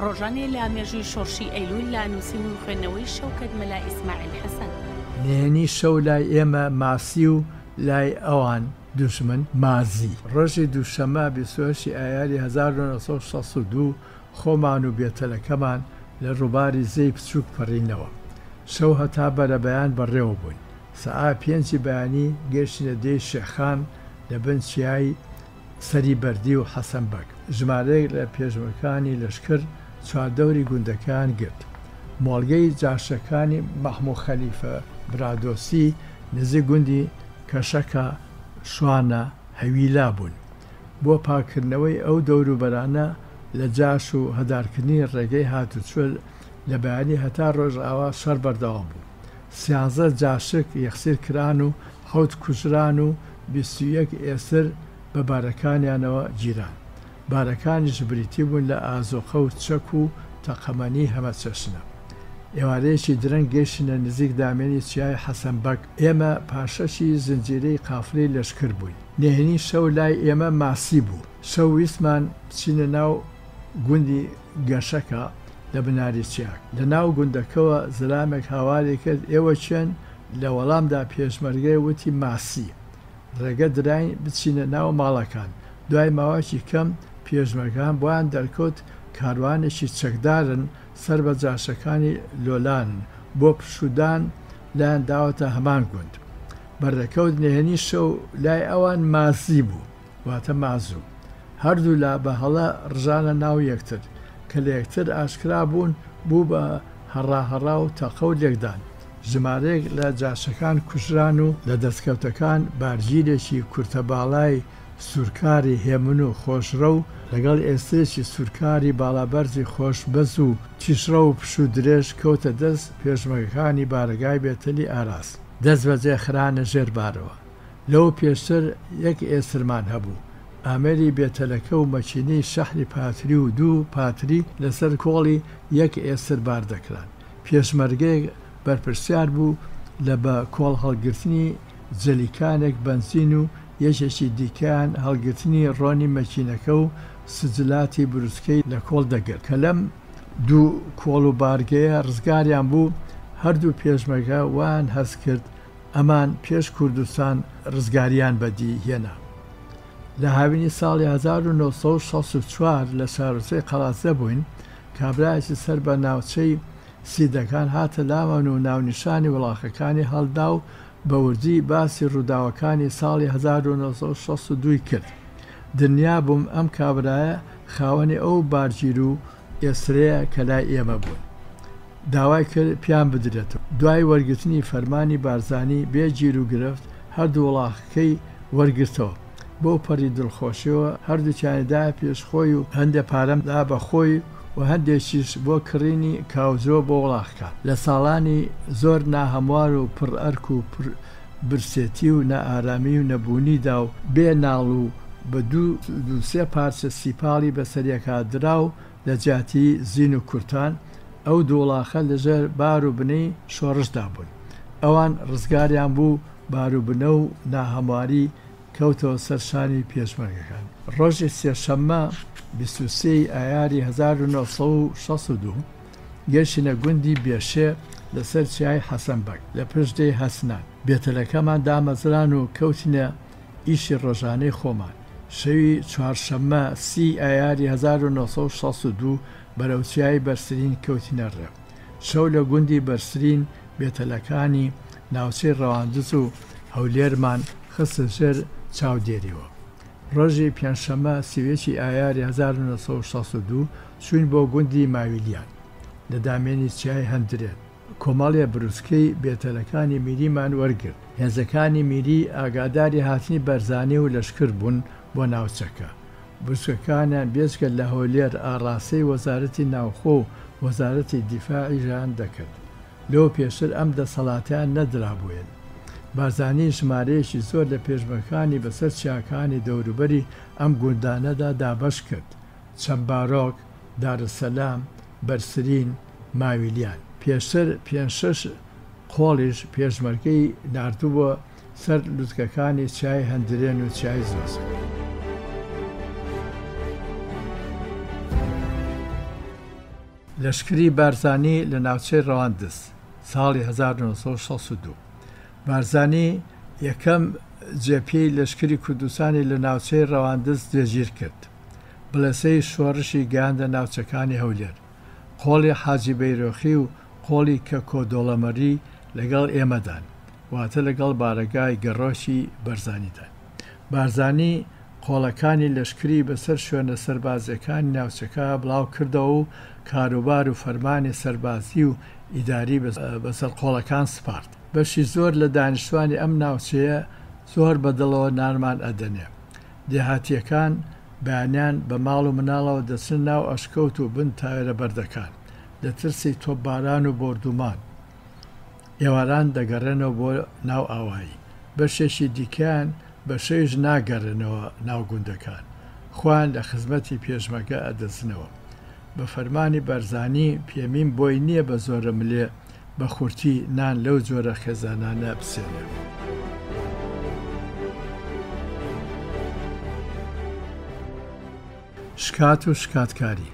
ڕۆژانێ لە مێژووی شۆڕشی ئەیلوول لە نووسین و خوێندنەوەی شەوکەت مەلا ئیسماعیل حەسەن. نهێنی شەو لای ئێمە ماسی و لای ئەوان دوژمن مازی. ڕۆژی دووشەممە 28 ی ئایاری 1962 خۆمان و بێتەلەکەمان لە ڕووباری زێی بچووک پەڕینەوە. شەو هەتا بەرەبەیان بەڕێوە بووین. سەعا پێنجی بەیانی گەیشتینە دێی شێخان لە بن چیای سەری بەردی و حەسەن بەگ. ژمارەیەک لە پێشمەرگانی لەشکر چواردەوری گوندەکەیان گرت. مۆڵگەی جاشەکانی مەحموو خەلیفە برادۆستی نزیک گوندی کەشەکە، شوانە، هەویلا بوون. بۆ پاککردنەوەی ئەو دەوروبەرانە لە جاش و هەدارکردنی ڕێگەی هاتوچۆ لە بەیانی هەتا ڕۆژئاوا شەڕ بەردەوام بوو. سیانزە جاشک یەخسیر کران و حەوت کوژران و 21 ئێسر بە بارەکانیانەوە گیران. بارەکانیش بریتی بوون لە ئازوقە و چەک و تەقەمەنی هەمەچەشنە. ئێوارەیەکی درەنگ گەیشتینە نزیک دامێنی چیای حەسەن بەگ. ئێمە پاشەکی زنجیرەی قافلەی لەشکر بووین. نهێنی شەو لای ئێمە ماسی بوو. شەو ویستمان بچینە ناو گوندی گەشەکە لە بناری چیاک. لە ناو گوندەکەوە زەلامێک هاواری کرد ئێوە کێن؟ لە وەڵامدا پێشمەرگەیە وتی ماسی. ڕێگە دراین بچینە ناو ماڵەکان. دوای ماوەکی کەم پێشمەرگان بۆیان دەرکەوت کاروانێکی چەکدارن سەر بە جاشەکانی لۆلانن بۆ پشوودان لایان داوەتە هەمان گوند. بەڕێکەوت نهێنی شەو لای ئەوان مازی بوو واتە مازوو. هەردوولا بە هەڵە ڕژانە ناو یەکتر. کە لە یەکتر ئاشکرا بوون بوو بە هەڕا هەڕا و تەقە و لێکدان. ژمارەیەک لە جاشەکان کوژران و لە دەستکەوتەکان بارگیرێکی کورتەباڵای سوورکاری هێمن و خۆشڕەو لەگەڵ ئێسترێکی سوورکاری باڵابەرزی خۆشبەز و تیژڕەو و پشوو درێژ کەوتە دەست پێشمەرگەکانی بارەگای بێتەلی ئاراس. دەستبەجێ خرانە ژێر بارەوە. لەوە پێشتر یەک ئێسترمان هەبوو. ئامێری بێتەلەکە و مەکینەی شەحنی پاتری و دوو پاتری لەسەر کۆڵی یەک ئێستر بار دەکران. پێشمەرگەیەک بەرپرسیار بوو لە بە کۆڵ هەڵگرتنی جەلیکانێک بەنزین و یەکێکی دیکەیان هەڵگرتنی ڕۆنی مەکینەکە و سجلاتی بروسکەی لە کۆڵ دەگرت. کە لەم دوو کۆڵ و بارگەیە ڕزگاریان بوو، هەردوو پێشمەرگە وایان هەست کرد ئەمان پێش کوردستان ڕزگاریان بەدی هێنا. لە هاوینی ساڵی 1964 لە شارۆچەی قەڵادزە بووین، کابرایەکی سەر بە ناوچەی سیدەکان هاتە لامان و ناونیشانی وڵاخەکانی هەڵدا و بە وردی باسی ڕووداوەکانی ساڵی 1962 ی کرد. دلنیا بووم ئەم کابرایە خاوەنی ئەو بارگیر و ئێسترەیە کە لای ئێمە بوون. داوای کرد پێیان بدرێتەوە. دوای وەرگرتنی فەرمانی بارزانی بێ گیروگرفت هەردوو وڵاخەکەی وەرگرتەوە. بەو پەڕی دڵخۆشیەوە هەردووکیانی دایە پێش خۆی و هەندێ پارەم دا بە خۆی و هەندێکیش بۆ کڕینی کاوجۆ بۆ وڵاخەکان. لە ساڵانی زۆر ناهەموار و پڕ ئەرک و پڕ برسێتی و نائارامی و نەبوونیدا و بێ ناڵ و بە دوو دوو سێ پارچە سیپاڵی بەسەریەکا دراو لە جیاتی زین و کورتان، ئەو دوو وڵاخە لە ژێر بار و بنەی شۆڕشدا بوون. ئەوان ڕزگاریان بوو، بار و بنە و ناهەمواری کەوتەوە سەر شانی پێشمەرگەکان. ڕۆژی سێشەممە 23 ی ئایاری 1962 گەیشتینە گوندی بێشێ لە سەر چیای حەسەن بەگ لە پشت دێی هەسنان. بێتەلەکەمان دامەزران و کەوتینە ئیشی ڕۆژانەی خۆمان. شەوی چوارشەممە سی ی ئایاری 1962 بەرەو چیای بەرسرین کەوتینە ڕێ. شەو لە گوندی بەرسرین بێتەلەکانی ناوچەی ڕەواندز و هەولێرمان خستە ژێر چاودێریەوە. ڕۆژی پێنجشەممە 31 ی ئایاری 1962 چووین بۆ گوندی ماویلیان لە دامێنی چیای هەندرێن. کۆمەڵێ بروسکەی بێتەلەکانی میریمان وەرگرت. هێزەکانی میری ئاگاداری هاتنی بەرزانی و لەشکر بوون بۆ ناوچەکە. بروسکەکانیان بێجگە لە هەولێر ئاڕاستەی وەزارەتی ناوخۆ و وەزارەتی دیفاعیشیان دەکرد. لەوە پێشتر ئەم دەسەڵاتەیان نەدرابووێن. بارزانی ژمارەیەکی زۆر لە پێشمەرگەکانی بەسەر چیاکانی دەوروبەری ئەم گوندانەدا دابەش کرد، چەمبارۆک، دارالسەلام، بەرسرین، ماویلیان. پێشتر پێنج شەش قۆڵیش پێشمەرگەی ناردبووە سەر لوتکەکانی چیای هەندرێن و چیای زۆزک. لەشکری بارزانی لە ناوچەی ڕەواندز، ساڵی 1962. بارزانی یەکەم جێپێی لەشکری کوردستانی لە ناوچەی ڕەواندز جێگیر کرد. بڵێسەی شۆڕشی گەیاندە ناوچەکانی هەولێر. قۆڵی حاجی بەیرۆخی و قۆڵی کەکۆ دۆڵەمەڕی لەگەڵ ئێمەدان، واتە لەگەڵ بارەگای گەڕۆکی بەرزانیدان. بارزانی قۆڵەکانی لەشکری بەسەر شوێنە سەربازییەکانی ناوچەکە بڵاو کردەوە و کاروبار و فەرمانی سەربازی و ئیداری بەسەر قۆڵەکان سپارد. بەشی زۆر لە دانیشتوانی ئەم ناوچەیە زۆر بە دڵەوە نانمان ئەدەنێ. دێهاتییەکان بەیانیان بە ماڵ و مناڵەوە دەچنە ناو ئەشکەوت و بن تاوێرە بەردەکان، لە ترسی تۆپباران و بۆردومان. ئێواران دەگەڕێنەوە بۆ ناو ئاوایی. بەشێکی دیکەیان بە شەویش ناگەڕێنەوە ناو گوندەکان. خۆیان لە خزمەتی پێشمەرگە ئەدزنەوە. بە فەرمانی بارزانی پێمیم بۆی نییە بە زۆرە ملێ بە خورتی نان لەو جۆرە خێزانانە بسێنێ. شکات و شکاتکاری.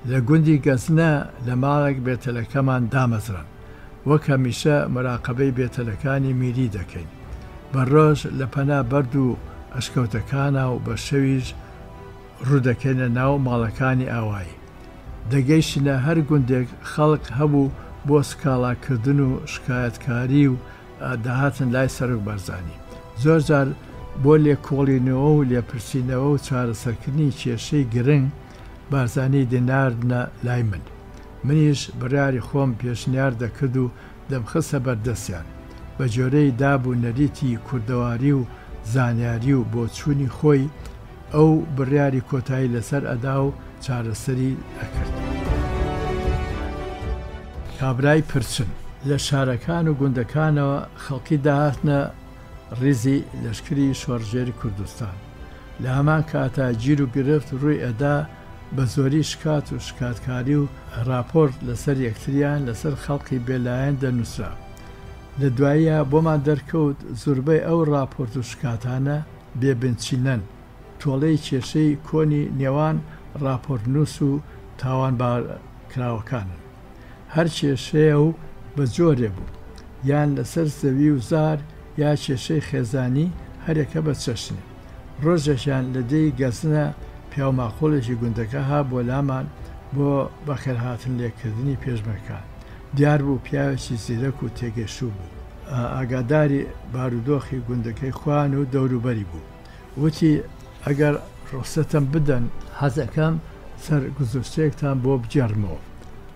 لە گوندی گەزنە لە ماڵێک بێتەلەکەمان دامەزراند. وەک هەمیشە مراقەبەی بێتەلەکانی میری دەکەین. بە ڕۆژ لە پەنا بەرد و ئەشکەوتەکانا و بە شەویش ڕوو دەکەینە ناو ماڵەکانی ئاوایی. دەگەیشتینە هەر گوندێک خەڵک هەبوو بۆ سکاڵا کردن و شکایەتکاری و دەهاتن لای سەرۆک بارزانی. زۆر جار بۆ لێکۆڵینەوە و لێپرسینەوە و چارەسەرکردنی کێشەی گرنگ بارزانی دەیناردنە لای من. منیش بڕیاری خۆم پێشنیار دەکرد و دەمخستە بەر دەستیان. بە گوێرەی داب و نەریتی کوردەواری و زانیاری و بۆچوونی خۆی ئەو بڕیاری کۆتایی لەسەر ئەدا و چارەسەری ئەکرد. کابرای پرچن. لە شارەکان و گوندەکانەوە خەڵکی دەهاتنە ڕیزی لەشکری شۆڕشگێری کوردستان. لە هەمان کاتا گیر و گرفت ڕووی ئەدا، بە زۆری شکات و شکاتکاری و ڕاپۆرت لەسەر یەکتریان لەسەر خەڵقی بێ لایەن دەنووسرا. لە دواییا بۆمان دەرکەوت زوربەی ئەو ڕاپۆرت و شکاتانە بێ بنچینەن، تۆڵەی کێشەی کۆنی نێوان ڕاپۆرتنووس و تاوانبارکراوەکانن. هەر کێشەیە و بە جۆرێ بوو، یان لەسەر زەوی و زار یا کێشەی خێزانی، هەرێکە بە چەشنێ. ڕۆژێکیان لە دێی گەزنە پیاوماقوڵێکی گوندەکە ها بۆ لامان بۆ بەخێرهاتن لێکردنی پێشمەرگەکان. دیار بوو پیاوێکی زیرەک و تێگەیشتوو بوو. ئاگاداری بارودۆخی گوندەکەی خۆیان و دەوروبەری بوو. وتی، ئەگەر ڕوخسەتم بدەن، حەز ئەکەم سەر گوزەشتەیەکتان بۆ بگێڕمەوە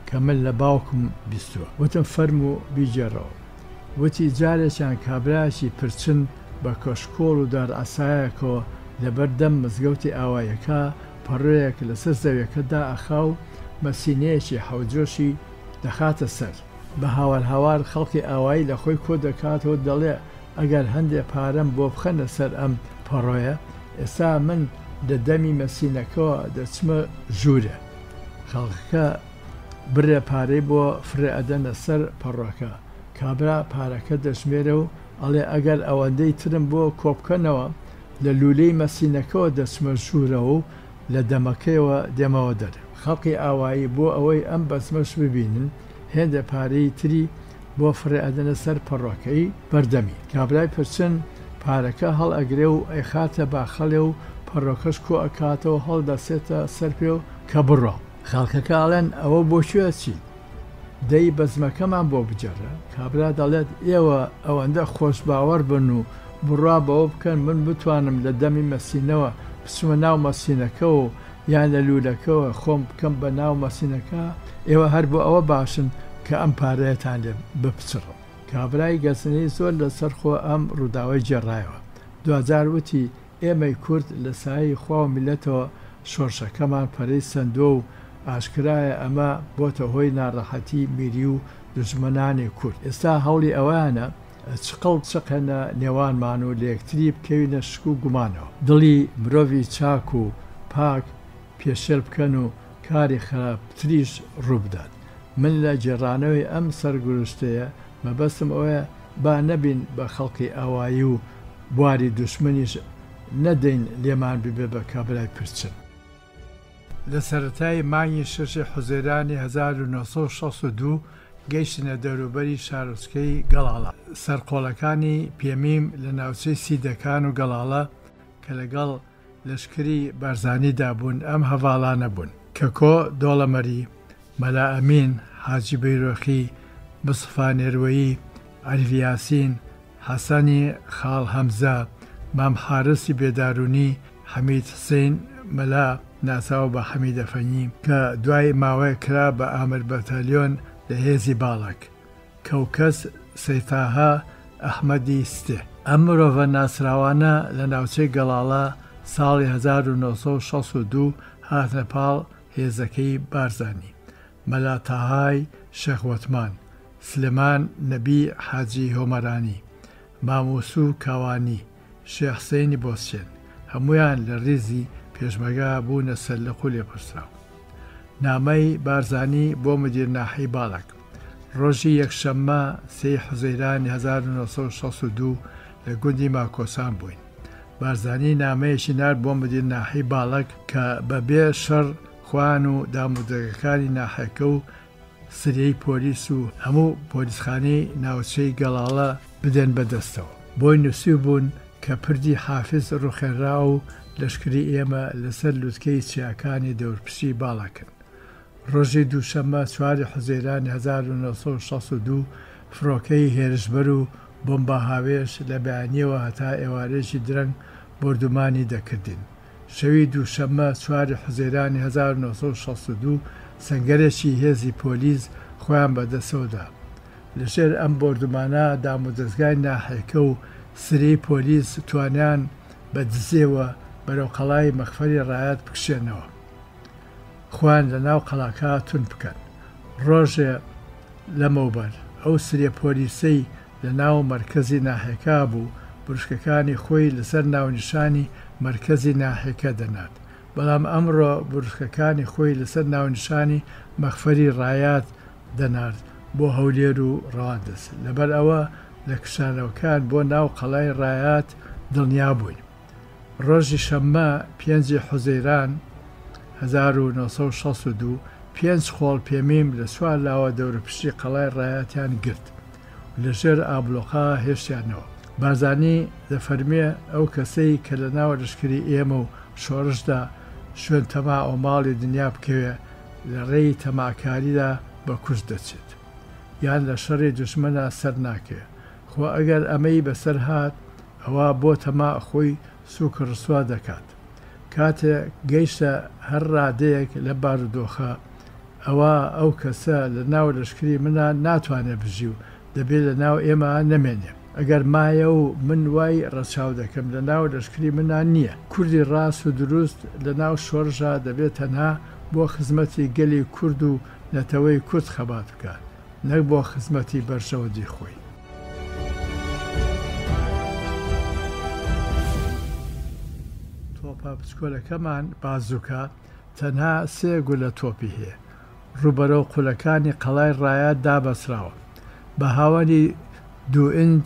کە من لە باوکم بیستووە. وتم، فەرموو بیگێڕەوە. وتی، جارێکیان کابرایەکی پرچن بە کەشکۆڵ و دارعەسایەکەوە لەبەر دەم مزگەوتی ئاواییەکە پەڕۆیەک لەسەر زەویەکە دائەخا و مەسینەیەکی حەوجۆشی دەخاتە سەر. بە هاوار هاوار خەڵکی ئاوایی لە خۆی کۆ دەکاتەوە دەڵێ ئەگەر هەندێ پارەم بۆ بخەنە سەر ئەم پەڕۆیە ئێستا من لە دەمی مەسینەکەوە دەچمە ژوورێ. خەڵکەکە بڕێ پارەی بۆ فڕێ ئەدەنە سەر پەڕۆکە. کابرا پارەکە دەژمێرێ و ئەڵێ ئەگەر ئەوەندەی ترم بۆ کۆبکەنەوە لە لوولەی مەسینەکەوە دەچمە ژوورەوە و لە دەمەکەیەوە دێمەوە دەر. خەڵکی ئاوایی بۆ ئەوەی ئەم بەزمەش ببینن هێندێ پارەی تری بۆ فڕێ ئەدەنە سەر پەڕۆکەی بەردەمی. کابرای پرچن پارەکە هەڵئەگرێ و ئەیخاتە باخەڵێ و پەڕۆکەش کۆ ئەکاتەوە هەڵدەسێتە سەر پێ و کە بڕوا. خەڵکەکە ئەڵێن ئەوە بۆ کوێ ئەچیت؟ دەی بەزمەکەمان بۆ بگێڕە. کابرا دەڵێت ئێوە ئەوەندە خۆشباوەڕ بن و بڕوا بەوە بکەن من بتوانم لە دەمی مەسینەوە بچمە ناو مەسینەکەوە و یان لە لوولەکەوە خۆم بکەم بە ناو مەسینەکە، ئێوە هەر بۆ ئەوە باشن کە ئەم پارەیەتان لێ بپچڕم. کابرای گەزنەیی زۆر لەسەرخۆ ئەم ڕووداوەی گێڕایەوە. دواجار وتی، ئێمەی کورد لە سایەی خوا و میللەتەوە شۆڕشەکەمان پەرەی سەندووە و ئاشکرایە ئەمە بۆتە هۆی ناڕەحەتی میری و دوژمنانی کورد. ئێستا هەوڵی ئەوەیانە چقڵ بچەقێنە نێوانمان و لەیەکتری بکەوینە شک و گومانەوە. دڵی مرۆڤی چاک و پاک پێشێل بکەن و کاری خراپتریش ڕووبدات. من لە گێڕانەوەی ئەم سەرگورشتەیە مەبەستم ئەوەیە با نەبین بە خەڵکی ئاوایی و بواری دوشمنیش نەدەین لێمان ببێ بە کابرای پرچن. لە سەرەتای مانگی شەشی حوزەیرانی 1962 گەیشتینە دەوروبەری شارۆچکەی گەڵاڵە. سەرقۆڵەکانی پێمیم لە ناوچەی سیدەکان و گەڵاڵە کە لەگەڵ لەشکری بارزانیدا بوون ئەم هەڤاڵانە بوون، کەکۆ دۆڵەمەری، مەلا ئەمین، حاجی بەیرۆخی، مستەفا نێروەیی، عەریف یاسین، حەسەنی خاڵ هەمزە، مام حارسی بێدارونی، حەمید حسین مەلا ناسراو بە حەمید ئەفەنی، کە دوای ماوەیەک کرا بە ئامر بەتالیۆن لە هێزی باڵەک، کەوکەس سەیتاها ئەحمەدی ستێ. ئەم مرۆڤە ناسراوانە لە ناوچەی گەڵاڵە ساڵی 1962 هاتنە پاڵ هێزەکەی بارزانی، مەلا تاهای شێخ وەتمان، سلێمان نەبی حاجی هۆمەرانی، ماموسو کاوانی، شێخ حسەینی بۆسچێن، هەموویان لە ریزی پێشمەرگە بوونە سەرلق و لێپرسراو. نامەی بارزانی بۆ مدیر ناحیەی باڵەک، ڕۆژی یەکشەممە سێی حوزەیرانی 1962 لە گوندی ماکۆسان بووین. بارزانی نامەیەکی نارد بۆ مدیر ناحیەی باڵەک کە بە بێ شەڕ خۆیان و دامودەزگاکانی ناحیەکە و سریەی پۆلیس و هەموو پۆلیسخانەی ناوچەی گەڵاڵە بدەن بە دەستەوە. بۆی نووسیبوون کە پردی حافز ڕووخێنراوە و لەشکری ئێمە لەسەر لوتکەی چیاکانی دەورپشتی باڵەکن. ڕۆژی دووشەممە چواری حوزەیرانی 1962 فڕۆکەی هێرشبەر و بۆمباهاوێژ لە بەیانییەوە هەتا ئێوارەیەکی درەنگ بۆردومانی دەکردین. شەوی دووشەممە چواری حوزەیرانی 1962 سەنگەرێکی هێزی پۆلیس خۆیان بە دەسەوە دا. لە ژێر ئەم بۆردومانە دامودەزگای ناحیەکە و سرێی پۆلیس توانیان بە دزێوە بەرەو قەڵای مەخفەری ڕایات بکشێنەوە. خۆیان لە ناو قەڵاکە توند بکەن. ڕۆژێ لەمەوبەر ئەو سرێ پۆلیسەی لە ناو مەرکەزی ناحیەکە بوو، بروسکەکانی خۆی لەسەر ناونیشانی مەرکەزی ناحیەکە دەنارد، بەڵام ئەمڕۆ بروسکەکانی خۆی لەسەر ناونیشانی مەخفەری ڕایات دەنارد بۆ هەولێر و ڕەواندز. لەبەر ئەوە لە کشانەوەکەیان بۆ ناو قەڵای ڕایات دڵنیا بووین. ڕۆژی شەممە پێنجی حوزەیران 1962 پێنج خۆڵ پێمیم لە چوار لاوە دەوروپشتی قەڵای ڕایاتیان گرت و لە ژێر ئابلۆقا هێشتیانەوە. بارزانی دەفەرموێ ئەو کەسەی کە لە ناو لەشکری ئێمە و شۆڕشدا شوێن تەماع و ماڵی دنیا بکەوێ لە ڕێی تەماعکاریدا بە کوشت دەچێت یان لە شەڕی دوژمنا سەر ناکەوێ. خۆ ئەگەر ئەمەی بەسەر هات ئەوا بۆ تەماع خۆی سوک ڕسوا دەکات. کاتێ گەیشتە هەر ڕادەیەک لەم بارودۆخە ئەوا ئەو کەسە لە ناو لەشکری منا ناتوانێ بژی و دەبێ لە ناو ئێمە نەمێنێ. ئەگەر مایە و من وای ڕەچاو دەکەم لە ناو لەشکری منا نییە. کوردی ڕاست و دروست لە ناو شۆڕشا دەبێ تەنها بۆ خزمەتی گەلی کورد و نەتەوەی کورد خەبات بکات نەک بۆ خزمەتی بەرژەوەندی خۆی. تۆپە بچکۆلەکەمان بازوکا تەنها سێ گولە تۆپی هەیە، ڕووبەرەو قولەکانی قەڵای ڕایات دابەسراوە. بە هاوەنی دوو ئینج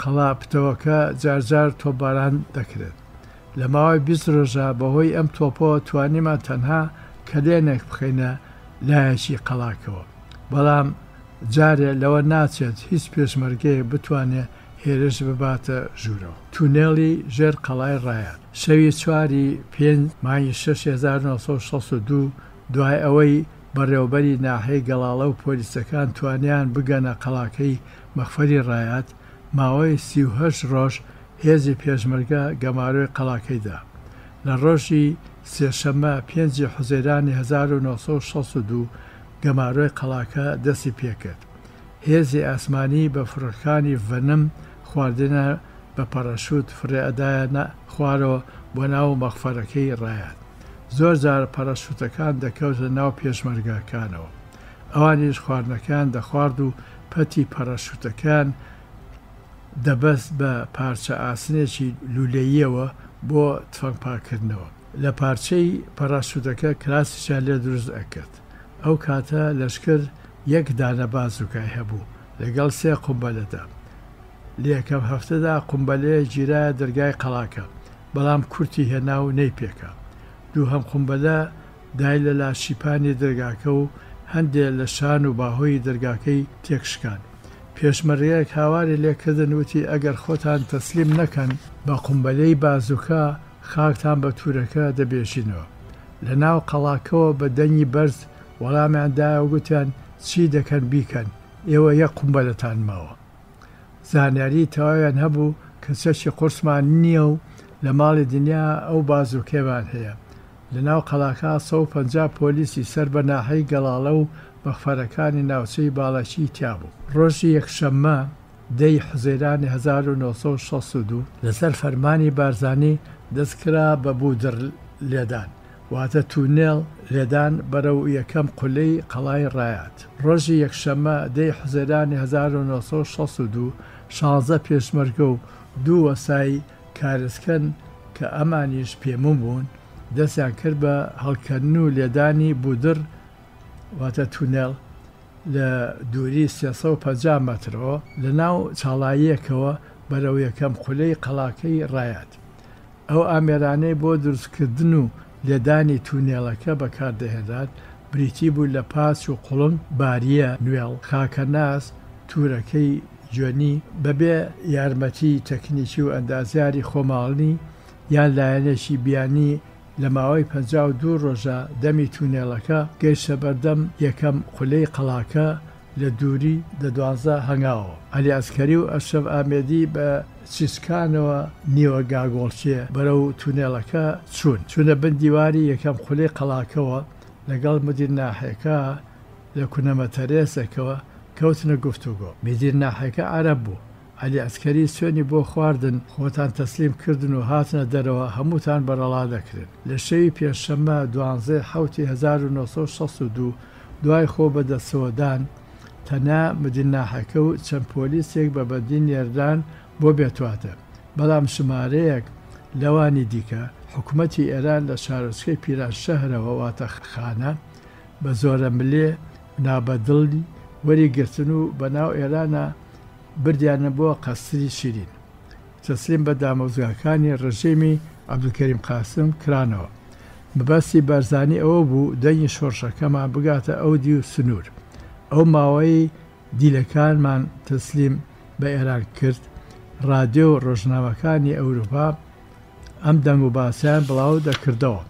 قەڵا پتەوەکە جارجار تۆپباران دەکرێت. لە ماوەی 20 ڕۆژا بەهۆی ئەم تۆپەوە توانیمان تەنها کەلێنێک بخەینە لایەکی قەڵاکەوە. بەڵام جارێ لەوە ناچێت هیچ پێشمەرگەیەک بتوانێ هێرش بباتە ژوورەوە. تونێڵی ژێر قەڵای ڕایات. شەوی چواری پێنج مانگی شەشی 1962 دوای ئەوەی بەڕێوەبەری ناحیەی گەڵاڵە و پۆلیسەکان توانیان بگەنە قەڵاکەی مەخفەری ڕایات، ماوەی 38 ڕۆژ هێزی پێشمەرگە گەمارۆی قەڵاکەی دا. لە ڕۆژی سێشەممە پێنجی حوزەیرانی 1962 گەمارۆی قەڵاکە دەستی پێکرد. هێزی ئاسمانی بە فڕۆکەکانی ڤەنم خواردنیان بە پەڕەشوت فڕێ ئەدایەنە خوارەوە بۆ ناو مەخفەرەکەی ڕایات. زۆر جار پەڕەشوتەکان دەکەوتە ناو پێشمەرگەکانەوە. ئەوانیش خواردنەکەیان دەخوارد و پەتی پەڕەشوتەکەیان دەبەست بە پارچە ئاسنێکی لولەییەوە بۆ تفەنگ پاککردنەوە. لە پارچەی پەڕەشوتەکە کراسیشیان لێ دروست ئەکرد. ئەو کاتە لەشکر یەک دانە بازوکای هەبوو لەگەڵ سێ قومبەلەدا. لە یەکەم هەفتەدا قومبەلەیەک گیرایە دەرگای قەڵاکە، بەڵام کورتی هێنا و نەیپێکا. دووهەم قومبەلە دای لە لاشیپانی دەرگاکە و هەندێ لە شان و باهۆی دەرگاکەی تێکشکان. پێشمەرگەیەک هاواری لێ کردن وتی ئەگەر خۆتان تەسلیم نەکەن بە قومبەلەی بازوکا خاکتان بە تورەکە دەبێژینەوە. لە ناو قەڵاکەوە بە دەنگی بەرز وەڵامیان دایەوە گوتیان چی دەکەن بیکەن ئێوە یەک قومبەلەتان ماوە. زانیاری تەواویان هەبوو کە چەکی قورسمان نییە و لە ماڵی دنیا ئەو بازوکەیەمان هەیە. لە ناو قەڵاکە 150 پۆلیسی سەر بە ناحیەی گەڵاڵە و مەخفەرەکانی ناوچەی باڵەکی تیا بوو. ڕۆژی یەکشەممە دە ی حوزەیرانی 1962 لەسەر فەرمانی بارزانی دەست کرا بە بودڕ لێدان واتە تونێڵ لێدان بەرەو یەکەم قولەی قەڵای ڕایات. ڕۆژی یەکشەممە دە ی حوزەیرانی 1962 شانزە پێشمەرگە و دوو وەسای کارێزکەن کە ئەمانیش پێموو بوون، دەستیان کرد بە هەڵکەندن و لێدانی بودڕ واتە تونێڵ لە دووری 350 مەترەوە لە ناو چاڵاییەکەوە بەرەو یەکەم قولەی قەڵاکەی ڕایات. ئەو ئامێرانەی بۆ دروستکردن و لێدانی تونێڵەکە بەکاردەهێنران بریتی بوو لە پاچ و قوڵنگ، باریە، نوێڵ، خاکەناز، تورەکەی جوێنی، بەبێ یارمەتی تەکنیکی و ئەندازیاری خۆماڵی یان لایەنێکی بیانی لە ماوەی 52 ڕۆژا دەمی تونێڵەکە گەیشتە بەردەم یەکەم قولەی قەڵاکە لە دووری دە دوانزە هەنگاوەوە. عەلی عەسکەری و ئەشرەف ئامێدی بە چیچکانەوە نیوە گاگۆڵکێ بەرەو تونێڵەکە چوون. چوونە بن دیواری یەکەم قولەی قەڵاکەوە لەگەڵ مدیر ناحیەکە لە کونەمەتەرێزێکەوە کەوتنە گفتوگۆ. مدیر ناحیەکە عەرەب بوو. عەلی عەسکەری سوێنی بۆ خواردن، خۆتان تەسلیم کردن و هاتنە دەرەوە هەمووتان بەرەڵا دەکرێن. لە شەوی پێنجشەممە دوانزەی حەوتی 1962 دوای خۆ بە دەستەوەدان تەنیا مدیر ناحیەکە و چەند پۆلیسێک بە بەندی نێردران بۆ بێتواتە، بەڵام ژمارەیەک لەوانی دیکە حکومەتی ئێران لە شارۆچکەی پیرانشەهرەوە واتە خانە بە زۆرەملێ و نابەدڵی وەری گرتن و بە ناو ئێرانا بردیانە بۆ قەسری شیرین تەسلیم بە دامودەزگاکانی ڕژێمی عەبدولکەریم قاسم کرانەوە. مەبەستی بارزانی ئەوە بوو دەنگی شۆڕشەکەمان بگاتە ئەو دیو سنوور. ئەو ماوەیەی دیلەکانمان تەسلیم بە ئێران کرد، ڕادیۆ و ڕۆژنامەکانی ئەوروپا ئەم دەنگ و باسەیان بڵاو دەکردەوە.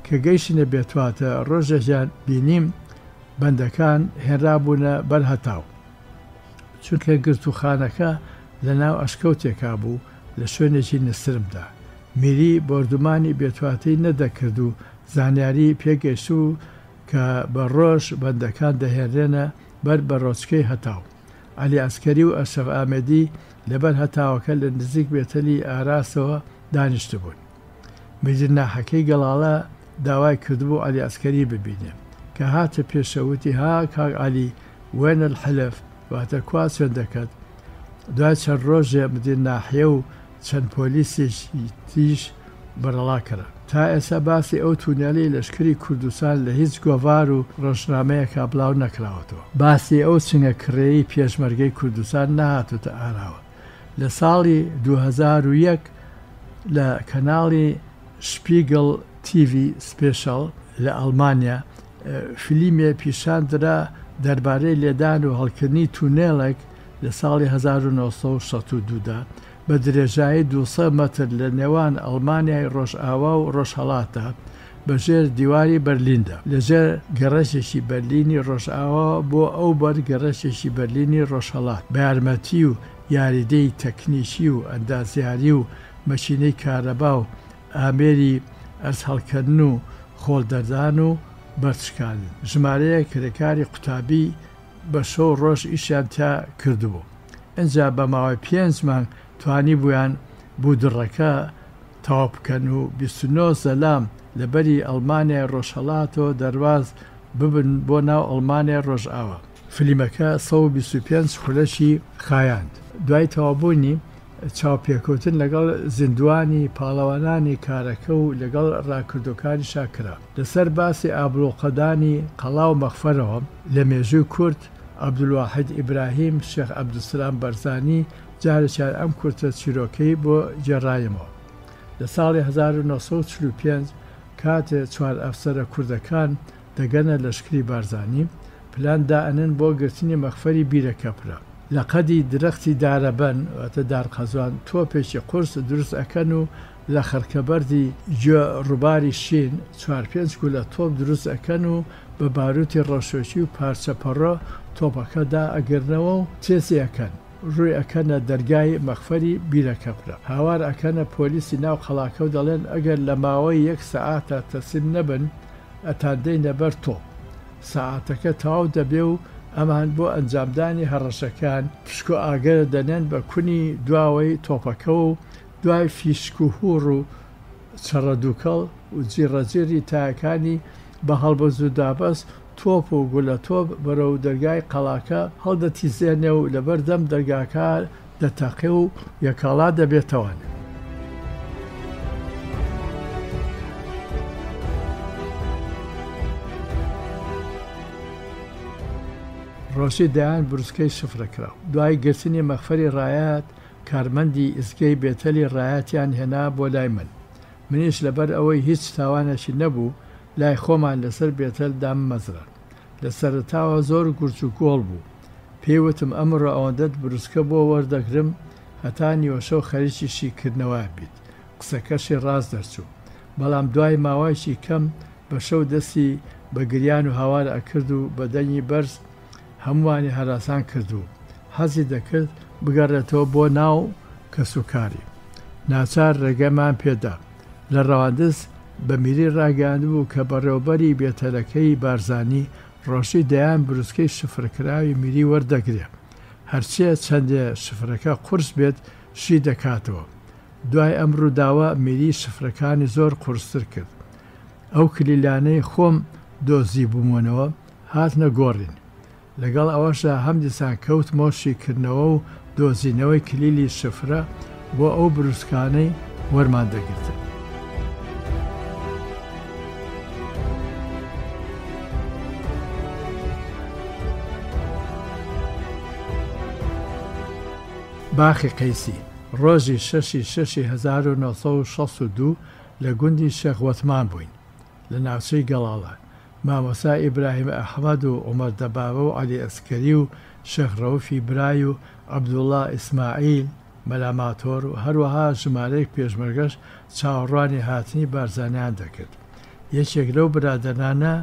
کە گەیشتینە بێتواتە ڕۆژێکیان بینیم بەندەکان هێنرابوونە بەر هەتاو. چونکە گرتووخانەکە لە ناو ئەشکەوتێکا بوو لە شوێنێکی نسرمدا. میری بۆردومانی بێتواتەی نەدەکرد و زانیاری پێ گەیشتبوو کە بە ڕۆژ بەندەکان دەهێنرێنە بەر بەڕۆچکەی هەتاو. عەلی عەسکەری و ئەشرەف ئامێدی لەبەر هەتاوەکە لە نزیک بێتەلی ئاراسەوە دانیشتبوون. میدیر ناحەکەی گەڵاڵە داوای کردبوو عەلی عەسکەری ببینێ. کە هاتە پێشە وتی ها کاک عەلی وێن الحلف واتە کوا سوێندەکەت؟ دوای چەند ڕۆژێ مدیر ناحیە و چەند پۆلیسێکی تریش بەرەڵا کران. تا ئێستا باسی ئەو تونێلەی لەشکری کوردستان لە هیچ گۆڤار و ڕۆژنامەیەکا بڵاو نەکراوەتەوە. باسی ئەو چنگە کڕێی پێشمەرگەی کوردستان نەهاتۆتە ئاراوە. لە ساڵی 2001 لە کەناڵی شپیگڵ تیڤی سپێشەڵ لە ئەڵمانیا فلیمێ پیشان درا دەربارەی لێدان و هەڵکردنی تونێڵێک لە ساڵی 1962 دا بە درێژایی 200 مەتر لە نێوان ئەڵمانیای ڕۆژئاوا و ڕۆژهەڵاتدا بە ژێر دیواری بەرلیندا. لە ژێر گەڕەکێکی بەرلینی ڕۆژئاواوە بۆ ئەو بەر گەڕەکێکی بەرلینی ڕۆژهەڵات بە یارمەتی و یاریدەی تەکنیکی و ئەندازیاری و مەکینەی کارەبا و ئامێری ئەرزهەڵکەندن و خۆڵ دەردان و بەرد شکاندن ژمارەیەک کرێکاری قوتابی بە شەو ڕۆژ ئیشیان تیا کردبوو ئنجا بە ماوەی پێنج مانگ توانیبوویان بودڕەکە تەواو بکەن و 29 زەلام لە بەری ئەڵمانیای ڕۆژهەڵاتەوە دەرباز ببن بۆ ناو ئەڵمانیای ڕۆژئاوا. فلیمەکە 125 خولەکی خایاند. دوای تەواوبوونی چاوپێکەوتن لەگەڵ زیندووانی پاڵەوانانی کارەکە و لەگەڵ ڕاکردووەکانیشا کرا. لەسەر باسی ئابڵوقەدانی قەڵا و مەخفەرەوە لە مێژووی کورد، عەبدولواحید ئیبراهیم شێخ عەبدولسەلام بەرزانی جارێکیان ئەم کورتە چیرۆکەی بۆ گێڕایمەوە. لە ساڵی 1945. کاتێ چوار ئەفسەرە کوردەکان دەگەنە لەشکری بارزانی، پلان دائەنێن بۆ گرتنی مەخفەری بیرەکەپرە. لە قەدی درەختی دارەبەن، واتە دارقەزوان، تۆپێکی قورس دروست ئەکەن و لە خڕکەبەردی گوێ ڕووباری شین چوار پێنج گولە تۆپ دروست ئەکەن و بە باروتی ڕەشۆکی و پارچە پەڕۆ تۆپەکە دائەگرنەوە و تێزی ئەکەن. ڕووی ئەکەنە دەرگای مەخفەری بیرەکەپرە. هاوار ئەکەنە پۆلیسی ناو قەڵاکە و دەڵێن ئەگەر لە ماوەی یەک سەعاتا تەسلیم نەبن ئەتاندەینە بەر تۆپ. سەعاتەکە تەواو دەبێ و ئەمان بۆ ئەنجامدانی هەڕەشەکەیان پشکۆ ئاگرە دەنێن بە کونی دواوەی تۆپەکەوە و دوای فیشک و هوڕ و چڕە دوکەڵ و جیڕەجیڕی تایەکانی بە هەڵبەز و دابەز تۆپ و گولە تۆپ بەرەو دەرگای قەڵاکە هەڵدەتیزێنێ و لەبەر دەم دەرگاکە دەتەقێ و یەکاڵا دەبێتەوە. ڕۆژی دەیان بروسکەی شفرە کراو. دوای گرتنی مەخفەری ڕایات کارمەندی ئیزگەی بێتەلی ڕایاتیان هێنا بۆ لای من. منیش لەبەر ئەوەی هیچ تاوانێکی نەبوو لای خۆمان لەسەر بێتەل داممەزراند. لە سەرەتاوە زۆر گورج و گۆڵ بوو. پێی وتم ئەمڕۆ ئەوەندەت بروسکە بۆ وەردەگرم هەتا نیوەشەو خەریکی شیکردنەوە بیت. قسەکەشی ڕاست دەرچوو. بەڵام دوای ماوەیەکی کەم بە شەو دەستی بە گریان و هاوار ئەکرد و بە دەنگی بەرز هەمووانی هەراسان کردبوو. حەزی دەکرد بگەڕێتەوە بۆ ناو کەسوکاری. ناچار ڕێگەمان پێ دا. لە ڕەواندز بە میری ڕاگەیاندبوو کە بەڕێوەبەری بێتەلەکەی بارزانی ڕۆژی دەیان بروسکەی شفرەکراوی میری وەردەگرێ. هەرچێ چەندێ شفرەکە قورس بێت شی دەکاتەوە. دوای ئەم ڕووداوە میری شفرەکانی زۆر قورستر کرد. ئەو کلیلانەی خۆم دۆزیبوومەوە هاتنە گۆڕین. لەگەڵ ئەوەشدا هەمدیسان کەوتمەوە شیکردنەوە و دۆزینەوەی کلیلی شفرە بۆ ئەو بروسکانەی وەرمان دەگرتن. باخی قەیسی، ڕۆژی شەشی شەشی 1962 لە گوندی شێخ وەتمان بووین لە ناوچەی گەڵاڵە، مامۆستا ئیبراهیم ئەحمەد و عومەر دەبابە و عەلی ئەسکەری و شێخ ڕەوفی برای و عەبدوڵڵا ئیسماعیل، مەلا ماتۆر و هەروەها ژمارەیەک پێشمەرگەش چاوەڕوانی هاتنی بارزانیان دەکرد. یەکێک لەو برادەرانە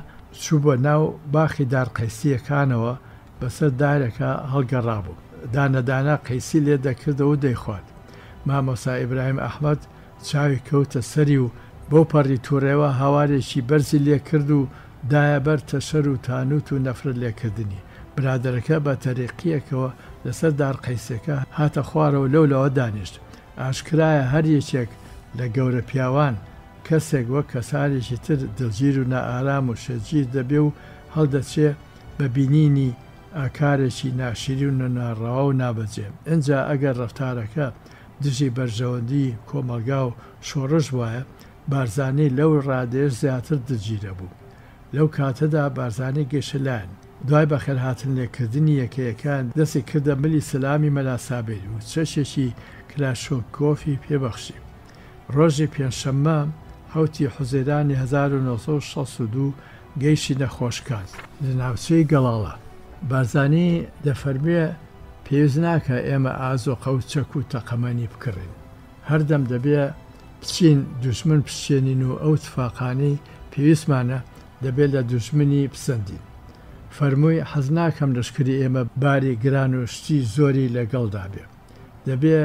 چووبووە ناو باخی دار قەیسییەکانەوە بەسەر دارێکا هەڵگەڕابوو. دانە دانە قەیسی لێ دەکردەوە و دەیخوارد. مامۆستا ئیبراهیم ئەحمەد چاوی کەوتە سەری و بەو پەڕی توڕێوە هاوارێکی بەرزی لێ کرد و دایە بەر تەشەر و تانوت و نەفرەت لێ کردنی. برادەرەکە بە تەریقییەکەوە لەسەر دار قەیسەکە هاتە خوارەوە لەو لاوە دانیشت. ئاشکرایە هەر یەکێک لە گەورە پیاوان کەسێک وەک کەسانێکی تر دڵگیر و نائارام و شێتگیر دەبێ و هەڵدەچێ بە بینینی ئاکارێکی ناشیرین و ناڕەوا و نابەجێ. ئنجا ئەگەر ڕەفتارەکە دژی بەرژەوەندی کۆمەڵگا و شۆڕش بوایە، بارزانی لەو ڕادەیەش زیاتر دلگیرەبوو. لەو کاتەدا بارزانی گەیشتە لایان. دوای بەخێرهاتن لێکردنی یەکە یەکەیان دەستی کردە ملی سەلامی مەلا سابیر و چەکێکی کلاشنکۆفی پێ بەخشی. ڕۆژی پێنجشەممە حەوتی حوزەیرانی 1962 گەیشتینە خۆشکان. لە ناوچەی گەڵاڵە. بارزانی دەفەرموێ پێویست ناکا ئێمە ئازۆقە و چەک و تەقەمەنی بکڕین. هەردەم دەبێ بچین دوژمن بشکێنین و ئەو تفاقانەی پێویستمانە دەبێ لە دوژمنی بسەندین. فەرمووی حەز ناکەم لەشکری ئێمە باری گران و شتی زۆری لە گەڵدا بێ. دەبێ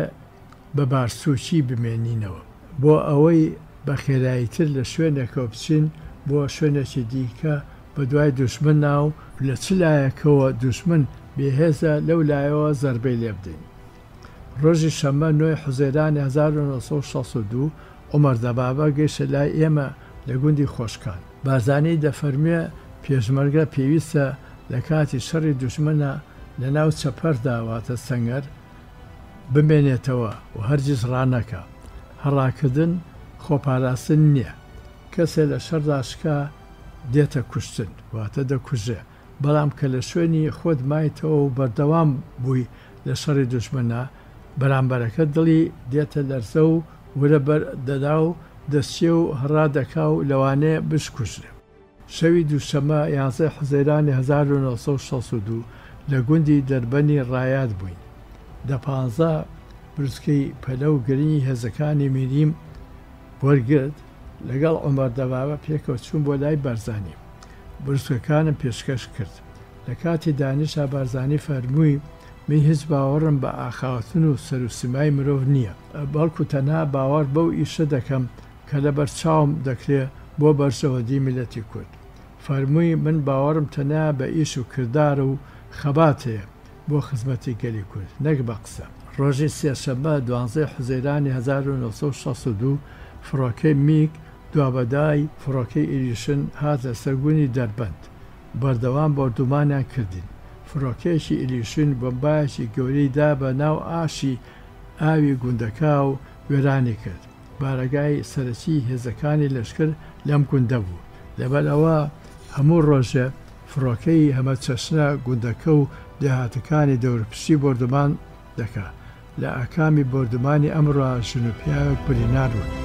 بە بارسووکی بمێنینەوە. بۆ ئەوەی بە خێراییتر لە شوێنێکەوە بچین بۆ شوێنێکی دیکە بە دوای دوژمندا و لە چ لایەکەوە دوژمن بێهێزە لەو لایەوە زەربەی لێ بدەین. ڕۆژی شەممە نۆی حوزەیرانی 1962 عومەر دەبابە گەیشتە لای ئێمە لە گوندی خۆشکان. بارزانی دەفەرموێ پێشمەرگە پێویستە لە کاتی شەڕی دوژمنا لە ناو چەپەردا واتە سەنگەر بمێنێتەوە و هەرگیز ڕانەکا. هەڕاکردن خۆپاراستن نییە. کەسێ لە شەڕدا شکا دێتە کوشتن، واتە دەکوژرێ. بەڵام کە لە شوێنی خۆت مایتەوە و بەردەوام بووی لە شەڕی دوژمنا، بەرامبەرەکە دڵی دێتە لەرزە و ورە بەر دەدا و دەچێ و هەڕا دەکا و لەوانەیە بشکوژرێ. شەوی دووشەممە یانزەی حوزەیرانی 1962 لە گوندی دەربەنی ڕایات بووین. دە پانزە بروسکەی پەلە و گرنگی هێزەکانی میریم وەرگرت، لەگەڵ عومەر دەبابە پێکەوە چووم بۆ لای بارزانی. بروسکەکانم پێشکەش کرد. لە کاتی دانیشا بارزانی فەرمووی، من هیچ باوەڕم بە ئاخاوتن و سەروسیمای مرۆڤ نییە، بەڵکو تەنها باوەڕ بەو ئیشە دەکەم کە لەبەر چاوم دەکرێ بۆ بەرژەوەندی میللەتی کورد. فەرمووی، من باوەڕم تەنیا بە ئیش و کردار و خەبات هەیە بۆ خزمەتی گەلی کورد، نەک بە قسە. ڕۆژی سێشەممە دوانزەی حوزەیرانی 1962 فڕۆکەی میگ دوابەدای فڕۆکەی ئیلیوشن هاتە سەر گوندی دەربەند، بەردەوام بۆردومانیان کردین. فڕۆکەیەکی ئیلیوشن بۆمبایەکی گەورەی دا بە ناو ئاشی ئاوی گوندەکە و وێرانی کرد. بارەگای سەرەکیی هێزەکانی لەشکر لەم گوندە بوو. لەبەر ئەوە هەموو ڕۆژێ فڕۆکەی هەمەچەشنە گوندەکە و دێهاتەکانی دەوروپشتی بۆردومان دەکا. لە ئاکامی بۆردومانی ئەمڕۆ ژن و پیاوێک برینار بوون.